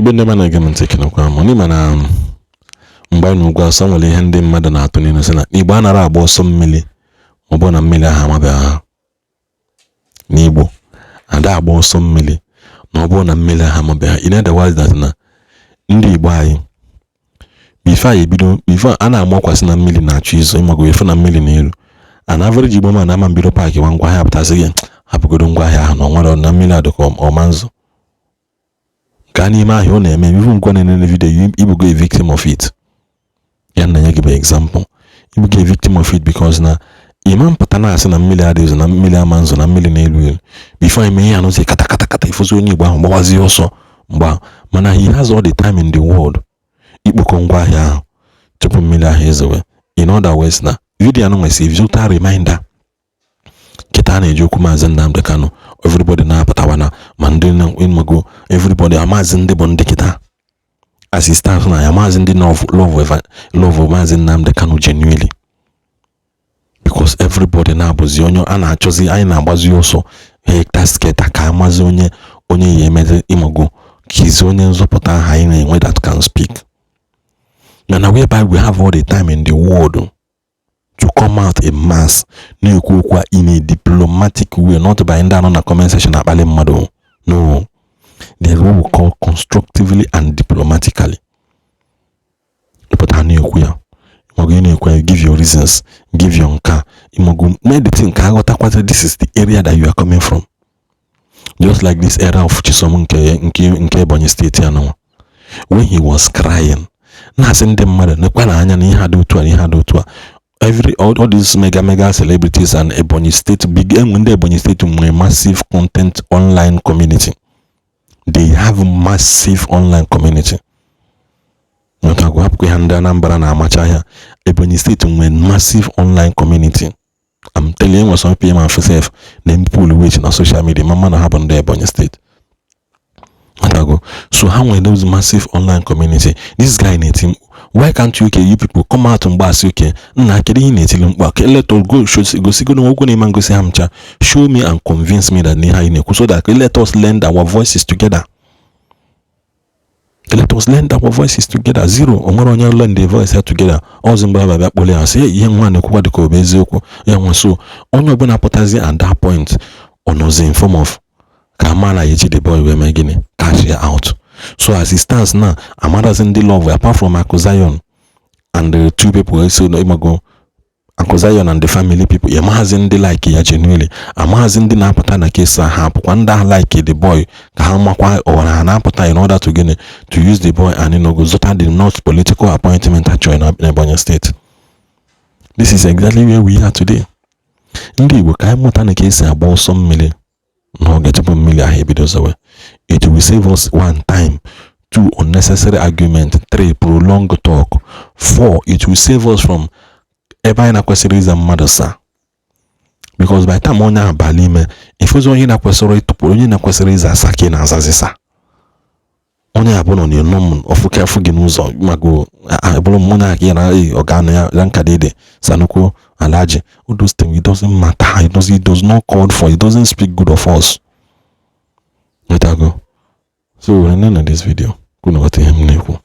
Igbo ndị ọma na-ege m ntị, ekenekwa m. N'ịma na mgbe anyị n'ugwu awụsa, nwere ihe ndị mmadụ na-atụ n'ilu sị na Igbo anara agba ọsọ mmiri ma ọ bụ na mmiri ahụ amabeghị ha. N'Igbo ada agba ọsọ mmiri na ọ bụrụ na mmiri ahụ amabeghị ha. In other words, that na ndị Igbo anyị, before anyị ebido, before a na-amakwasị na mmiri na-achọ izo, ịmago efu na mmiri na-elu, an average Igbo man ama mbido pack nwa ngwa ahịa pụtasị gị, hapụgodo ngwa ahịa ahụ na onwere na mmiri adịka ọma nzụ gaa n'ime ahịa. Ọ na-eme even ngwa na-enene video, ibugo a victim of it. Ya na nye gị bụ example, ibugo a victim of it, because na ịma mpụta na-asị na mmiri adịghị, na mmiri ama nzụ, na mmiri na-elu elu. Before ime ihe anụzi kata kata kata, ifozi onye Igbo ahụ gbawazie ọsọ mgbe ahụ. Mana he has all the time in the world ikpokọ ngwa ahịa ahụ tupu mmiri ahụ ezowe. In other words, na video anụ nwesị visual reminder kịta a na-eji okwu Maazị Nnamdi Kanu, everybody na-apụtawa na ma ndị ịmago, everybody amaazị ndị bụ ndị kịta assistant na ya, maazị ndị love love Maazị Nnamdi Kanu genuinely, because everybody na-abụzi onye a na-achọzi. Anyị na-agbazi ọsọ helter skelter ka amazi onye onye ya emezi, ịmago kizi onye nzọpụta ahụ anyị na-enwe that can speak. Mana whereby we have all the time in the world to come out in mass na-ekwu okwu in a diplomatic way, not by ndị anọ na comment section akpali mmadụ. No, there is what we call constructively and diplomatically. Ịpụta na-ekwu ya, ịmago, ị na-ekwu ya, give your reasons, give your nka, ịmago, mee the thing ka aghọtakwata this is the area that you are coming from. Just like this era of Chisom nke Ebonyi Steeti anụnwa, when he was crying, na-asị ndị mmadụ nekwa na anya na ihe adị otu a na ihe adị otu a, every all these mega mega celebrities and Ebonyi State big enwe ndị Ebonyi State nwere massive content online community. They have massive online community. Nwetagwa hapụkwa ihe ndị Anambra na-amacha ahịa. Ebonyi Steeti nwere massive online community. I'm telling you, enwere some PM and sef na-pull weight na social media ma na ha bụ ndị Ebonyi Steeti. Nwetago, so ha nwere those massive online community. This guy na-eti mkpu, "Why can't you, okay, you people come out?" Mgbe asị, "Okay, nna, kedu ihe ị na-etili mkpu a?" Let us go show, gosigo na okwu na-eme ngosi ha mcha. Show me and convince me that ihe anyị na-ekwu, so that let us lend our voices together. Let us lend our voices together. Zero. O nwere onye lend the voice ya together ọzọ mgbe abịa kpọrọ ya sị ihe nwa na-ekwukwa dịka ọ bụ eziokwu ya nwe. So onye ọbụla pụtazi at that point, ọ nọzi in form of ka ama na eji the boy wee mee gịnị, cash ya out. So as it stands now, amarazi ndị love apart from Aku Zion and the two people. So ịmago Aku Zion and the family people, amaghịzi ndị like ya genuinely, amaghịzi ndị na-apụta na case ha apụkwa ndị ahụ like the boy ka ha makwa ọra ha na-apụta in order to gịnị, to use the boy and go zụta the not political appointment achọrọ na Ebonyi State. This is exactly where we are today. Ndị Igbo, ka anyị mụta na ka esi agba ọsọ mmiri n'oge tupu mmiri ahụ ebido zowe. It will save us one time, two, unnecessary argument, three, prolonged talk, four, it will save us from ebe anyị na-kwesịrị ịza mmadụ saa, because by the time onye ahụ bala ime ifuzi onye na-kwesịrị ịtụpụ, onye na-kwesịrị ịza asa ka ị na-azazi sa onye a bụ nọ n'enu m ọfụka afụ gị n'ụzọ mago bụrụ m onye aka ya na ọga na ya ya nka dede sanukwu alhaji. All those things, it doesn't matter. It does not call for, it doesn't speak good of us. Nwetago. So na this video kwunu ghọta ihe m na-ekwu.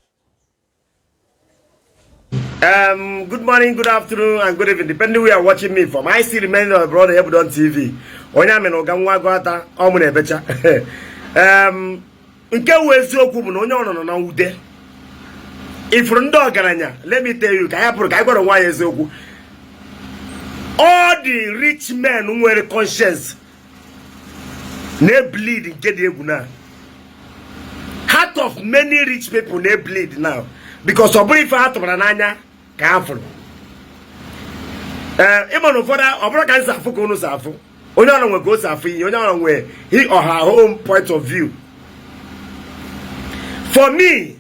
Good morning, good afternoon, and good evening, depending where you are watching me from. I still remain your brother Ebudon TV. Onye amị na ụga nwa agụata ọ mụ na-ebecha. Nke wu eziokwu bụ na onye ọ nọ na mwute ifuru ndị ọgaranya. Let me tell you, ka anyị pụrụ ka anyị gwara nwaanyị eziokwu, all the rich men nwere conscience na-bleed nke dị egwu na heart of many rich people na-bleed now, because ọ bụrụ ife ha tụbara n'anya ka ha fụrụ. Ee, ịma na ụfọdụ ọ bụrụ ka m si afụ ka unu si afụ, onye ọrụ nwe ka o si afụ ihe, onye ọrụ nwe he or her own point of view. For me,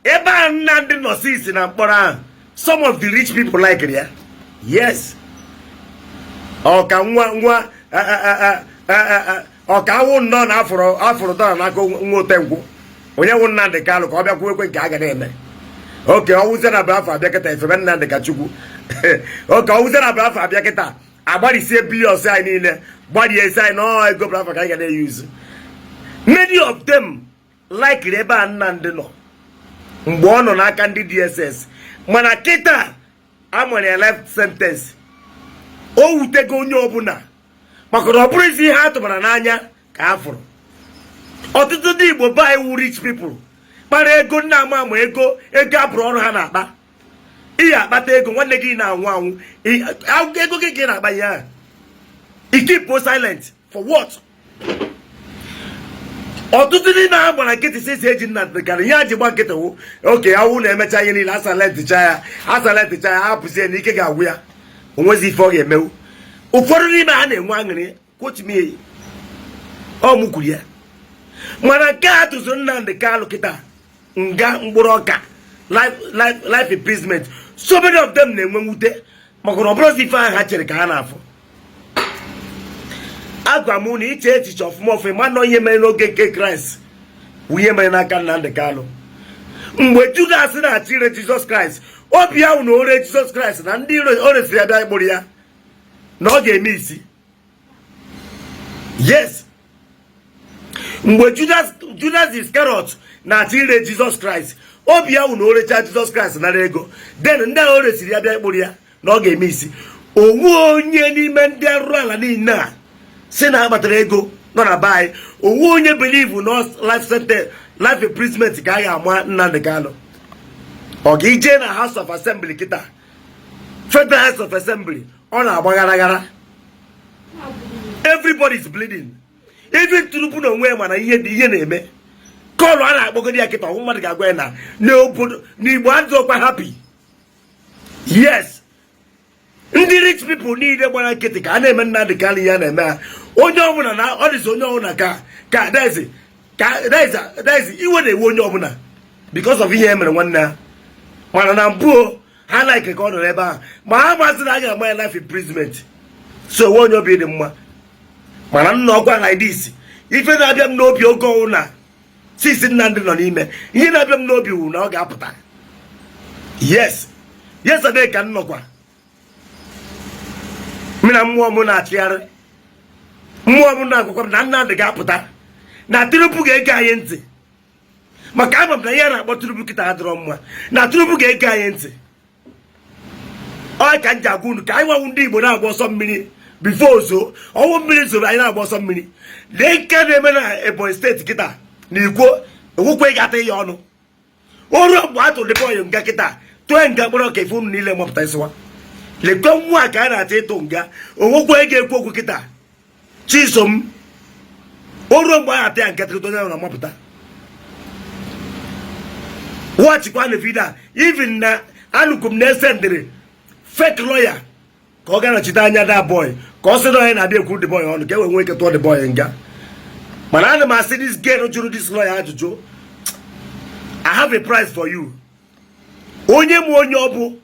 ebe a Nnamdị nọ si na mkpọrọ ahụ, some of the rich people like ya. Yes, ọ ka nwa nwa ọ ka awụ nnọọ na afụrụ afụrụ dọla n'aka nwa otenkwụ onye wụ Nnamdị Kanụ ka ọ bịakwuo ekwe nke a ga na-eme oke ọwụzie na Biafra abịa kịta efebe Nnamdị ka Chukwu oke ọwụzie na Biafra abịa kịta agbarisie billions anyị niile gbarie esi anyị na ego Biafra ka anyị ga na-eyuzu. Many of them Likiri ebe a Nnamdị nọ mgbe ọ nọ n'aka ndị DSS, mana kịta a nwere ya life sentence, o wutego onye ọbụla, maka na ọ bụrụzi ihe a tụbara n'anya ka a fụrụ. Ọtụtụ ndị Igbo be anyị wu rich people kpara ego, nna ama ama ego, ego abụrụ ọrụ ha na-akpa. Ihe akpata ego, nwanne gị na-anwụ anwụ, ego gị ka ị na-akpa ihe ahụ, i keep silent for what? Ọtụtụ ndị na-agbara nkịtị si eji Nnamdị Kanụ, ihe a ji gba nkịtị wụ oke awụ na-emecha ihe niile, asalenticha ya, asalenticha ya, hapụzie na ike ga-agwụ ya, onwezi ife ọ ga-emewu. Ụfọdụ n'ime ha na-enwe aṅụrị, quote me, ọ mụ kwuru ya. Mana nke a tụzuru Nnamdị Kanụ kịta nga mkpụrụ ọka, life imprisonment, so many of them na-enwe mwute, maka na ọ bụrụzi ife ahụ ha chere ka ha na-afụ. Agwa m na iche echiche ọfụma ọfụma, ma nọ ihe mere n'oge nke Kraịst bụ ihe mere n'aka Nnamdị Kanụ. Mgbe Judas na-achọ ire Jizọs Kraịst, obi ahụ na ore Jizọs Kraịst na ndị o resiri ya bịa ịkpụrụ ya na ọ ga-eme isi. Yes, mgbe Judas Iscariot na-achọ ire Jizọs Kraịst, obi ahụ na o rechaa Jizọs Kraịst, nara ego, then ndị ahụ o resiri ya bịa ịkpụrụ ya na ọ ga-eme isi. Onwe onye n'ime ndị arụrụ ala niile a si na akpatara ego nọ na be anyị, onwe onye believe na life sentence, life imprisonment ka a ga-ama Nnamdị Kanụ. Ọ ga-ije na House of Assembly kịta, Federal House of Assembly, ọ na-agba gara gara. Everybody is bleeding, even Tinubu na onwe ya. Mana ihe dị ihe na-eme kọlụ a na-akpọgodi ya kịta, ọnwụ mmadụ ga-agwa ya na n'obodo n'Igbo adịghịkwa happy. Yes, ndị rich people niile gbara nkịtị ka a na-eme Nnamdị Kanụ ya na-eme ha, onye ọbụla na ọ dịzi onye ọbụla ka dezi ka dezi iwe na-ewe onye ọbụla because of ihe e mere nwanne ha. Mana na mbụ ha like ka ọ nọ n'ebe ahụ, ma ha masị na a ga-ama ya life imprisonment, so onwe onye obi dị mma. Mana nna ọkwa like this, ife na-abịa m n'obi oge ọnwụ na sisi Nnamdị nọ n'ime, ihe na-abịa m n'obi wụ na ọ ga-apụta. Yes, yesterday ka m nọkwa m na mmụọ m na-achịgharị, mmụọ m na-agwakwa m na Nnamdị ga-apụta, na Tinubu ga-ege anyị ntị, maka ama m na ihe a na-akpọ Tinubu kịta adịrọ mma, na Tinubu ga-ege anyị ntị. Ọ ka m ji agwa unu ka anyị nwanwu ndị Igbo na-agba ọsọ mmiri before ozo ọnwụ mmiri zoro, anyị na-agba ọsọ mmiri. Lee nke na-eme na Ebonyi Steeti kịta na Ikwo, enwekwe ga-ata ya ọnụ. O ruo mgbe a tụrụ boy nga kịta, tụọ nga mkpọrọ ka ife unu niile mapụta isiwa. Lekwe nwa ka a na-achọ ịtụ nga, onwekwe ga-ekwu okwu kịta. Chisom, o ruo mgbe a na-atụ ya nke tụrụ onye ahụ na-amapụta. Watchikwa na video a. Even na anụkwu m na-esendịrị fake lawyer ka ọ ga nọchite anya that boy, ka ọ sị na onye na-abịa ekwu the boy ọnụ, ka e wee nwee ike tụọ the boy nga. Mana ana m asị this girl jụrụ this lawyer ajụjụ, I have a prize for you. Onye mụ onye ọ bụ,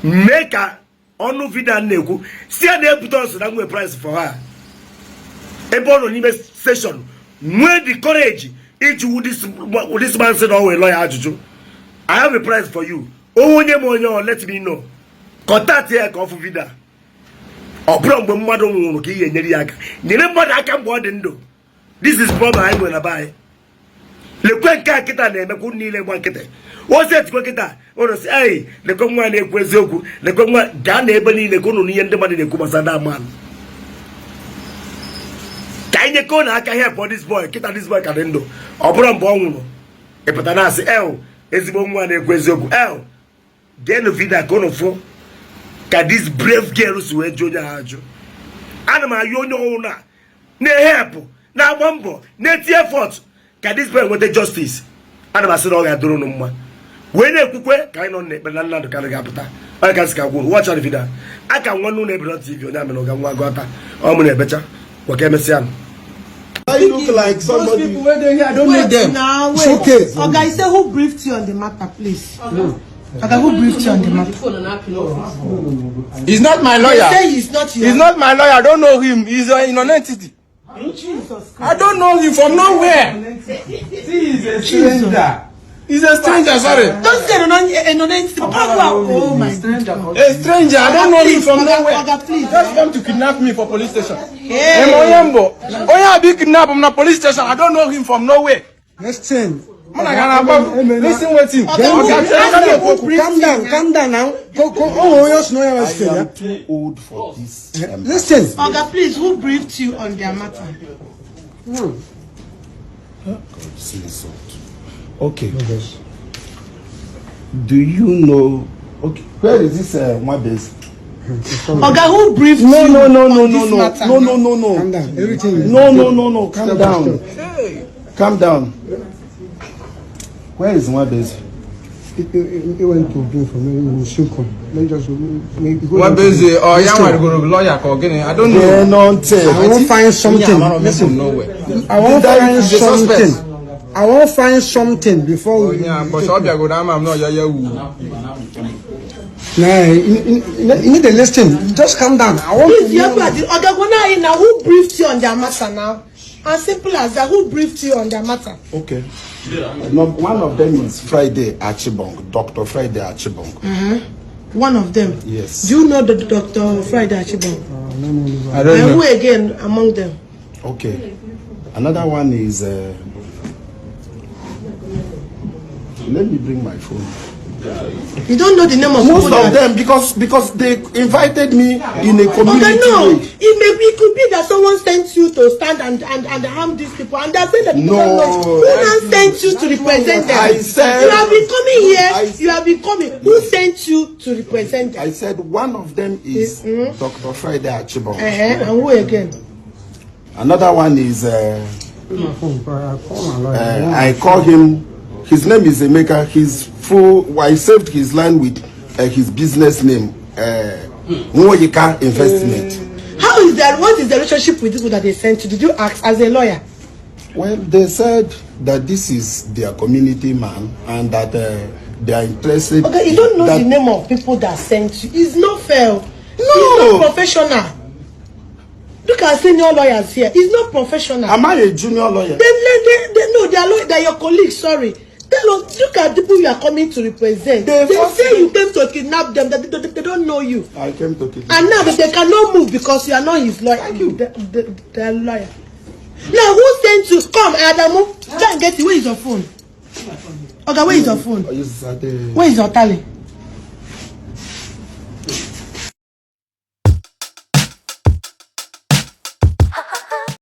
mee ka ọnụ video a na-ekwu si ya na-ebute ọsọ na nwee prize for her. Ebe ọ nọ n'ime station nwee the courage iji wu this man sị na ọ wee lawyer ajụjụ, I have a prize for you. Onye m onye ọ, let me know, contact ya ka ọ fụ video a. Ọ bụrụ mgbe mmadụ nwụrụ ka ị ga-enyere ya aka, nyere mmadụ aka mgbe ọ dị ndụ. This is problem anyị nwere na be anyị. Lekwe nke a kịta na-emekwa, unu niile gba nkịtị. Ozi etikwe kịta, ụnụ si ei, lekwe nwa na-ekwu eziokwu, lekwe nwa gaa na ebe niile ka ụnụ n'ihe ndị mmadụ na-ekwu gbasara that man. Ka anyị nyekọọ na aka help this boy kịta. This boy ka dị ndụ. Ọ bụrụ mgbe ọ nwụrụ ịpụta na-asị el ezigbo nwa na-ekwu eziokwu. El geenụ video ka ụnụ fụ ka this brave girl si wee jụ onye ahụ ajụ. Ana m ayọ onye ọnwụ na na-ehepụ, na-agba mbọ, na-eti effort ka this boy nweta justice. Ana m asị na ọ ga-adịrị unu mma, wee na-ekwukwe ka anyị nọ n'ekpere na Nnamdị Kanụ ga-apụta. Onye ka sị ka gwuru, watch the video aka nwanne ụlọ Ebirọ TV, onye amịrị ụga nwa gọta ọ mụ na-ebecha gwa ka emesịa nụ. Why you look like Those somebody? people wey dey here, I don't know Wait them. now, It's wait. okay. Oga, you say who briefed you on the matter, please? Oga, who briefed you on the matter? He's not my They lawyer. say he's not your. He's not my lawyer. I don't know him. He's a non-entity. Jesus Christ. I don't know him from nowhere. See, he's a stranger. He's a stranger. Sorry. Don't say non-entity. Papa, oh my God. A stranger. I don't know him from Oga, nowhere. Oga, please. Just come to kidnap me for police station. Hey. Emoyembo. Oya be kidnap him na police station. I don't know him from nowhere. Listen. Mụ na gị na-agba listen wetin. Oga, who Oga, chere ka na-ekwu okwu. Calm down, calm down now. Go, go. Oh, you know you I still, am yeah. too old for this. Listen. Oga, please, who briefed you on their matter? See insult. Okay. Do you know? Okay. Where is this Nwabez? Oga, who briefed No, you no, no, no, on no, this no, matter? no, no, no, no. Calm down. Everything is No, no, no, no. Calm Step by down. Calm down. Where is Nwabez? He went to bring for me. He will soon come. Let me just maybe go. Nwabeze ọ ya nwarigoro lawyer ka ọ gịnị? I don't know. They don't I tell. won't find something. Amara m from Listen. nowhere. I won't That find is the suspect. something. I won't find something before we. Onye a bọchị ọ bịagoro ama m na ọya ya wu. Nah, you need to listen. Just calm down. I want Please, to you know. have to Oga, go now, now, who briefed you on their matter now? As simple as that, who briefed you on their matter? Okay. No, one of them is Friday Achibong, Dr. Friday Achibong. One of them. Yes. Do you know the Dr. Friday Achibong? I don't And know. who again among them? Okay. Another one is. Let me bring my phone. You don't know the name of Most people of that- them, because they invited me in a community Okay, no. way. It may be, it could be that someone sent you to stand and harm these people, and they're saying that people No. don't know who now sent you to represent them. I said- you have been coming here. You have been coming. Who sent you to represent them? I said one of them is Dr. Friday Achibong. And who again? Another one is My phone, but I call my lawyer. I call him. His name is Emeka. His full. I saved his line with his business name, Nwoyika Investment. How is that? What is the relationship with people that they sent you? Did you ask as a lawyer? Well, they said that this is their community man and that they are interested. Okay, you don't know that the name of people that sent you. It's not fair. No. It's not professional. Look at senior lawyers here. It's not professional. Am I a junior lawyer? They no, they are, they are your colleagues, sorry. Tell us, look at people you are coming to represent. They They first- say you came to kidnap them, that they don't know you. I came to kidnap. And now that they cannot move because you are not his lawyer. Thank you. The lawyer. Now, who sent you? Come, Adamu. Try and get it. Where is your phone? Okay, where is your phone? Is at the Where is your tally?